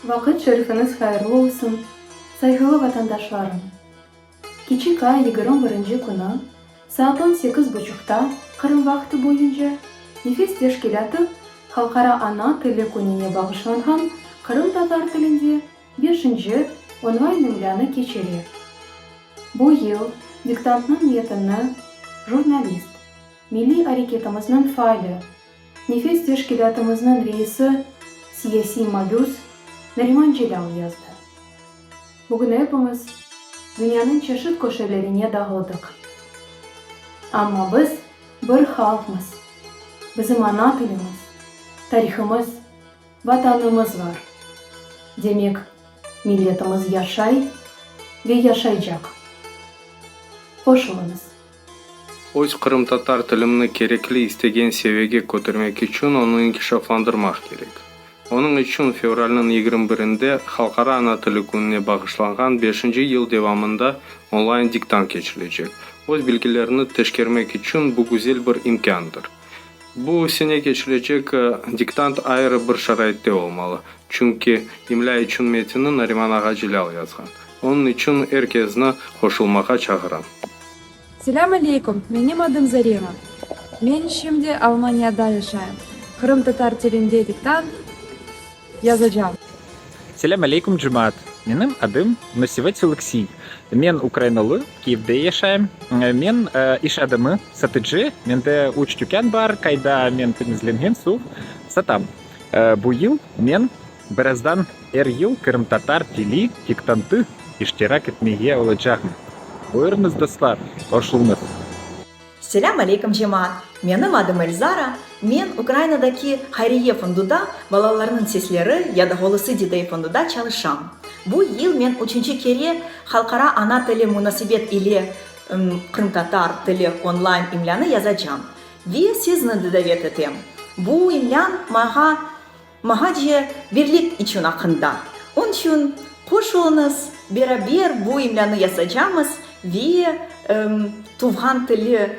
Vaqıt şerifiñiz hayırlı olsun, sayğılı vatandaşlarım! Kiçik ay 21-nci künü saat on sekiz buçuqta Qırım vaqtı boyunca Nefes teşkilâtı Halqara ana tili kününe bağışlanğan qırımtatar tilinde beşinci onlayn imlânı keçire. Bu yıl diktantnıñ metinni jurnalist, milliy areketimizniñ faali, Nefes teşkilâtımıznıñ reisi, siyasiy mabüs Nariman Celâl yazdı. Bugün epimiz dünyanıñ çeşit köşelerine dağıldıq. Amma biz bir halqmız, bizim ana tilimiz, tarihımız, Vatanımız bar. Demek, milletimiz yaşay ve yaşaycaq. Qoşulıñız. Öz qırımtatar tilimni kerekli istegen seviyege kötermek içün onı inkişaflandırmaq kerek. Onıñ içün fevralniñ 21-inde Halqara ana tili kününe bağışlanğan beşinci yıl devamında onlayn diktant keçirilecek. Öz bilgilerini teşkermek içün bu güzel bir imkândır. Bu sene keçirilecek diktant ayrı bir şaraitte olmalı, çünki imlâ içün metinni Nariman ağa Celâl yazğan. Onıñ içün er kesni qoşulmağa çağıram. Selâm aleyküm, menim adım Zarema. Men şimdi Almaniyada yaşayım. Qırımtatar tilinde diktant yazacam. Selâm aleyküm, cemaat! Menim adım Nosivet Oleksiy. Men ukrainalı, Kiyevde yaşayım. Men iş adamı, satıcı. Mende üç tükân bar, qayda men temizlengen suv satam. Bu yıl men birazdan er yıl qırımtatar tili diktantı iştirak etmege olacağım. Buyurıñız, dostlar, qoşulıñız! Selâm aleyküm cemaat! Menim adım Elzara, men Ukrainadaki Hayriye fonduda Balalarnıñ sesleri ya da Ğolosı ditey fonduda çalışam. Bu yıl men üçünci kere Halqara ana tili munasebet ile qırımtatar tili onlayn imlânı yazacam ve sizni de davet etem. Bu imlân maña Mahace birlik içün aqqında. Onçün qoşulıñız, beraber bu imlânı yazacamız ve tuvğan tili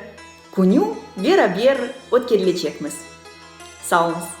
künü beraber ötkerilecekmiz. Sağ oluñız.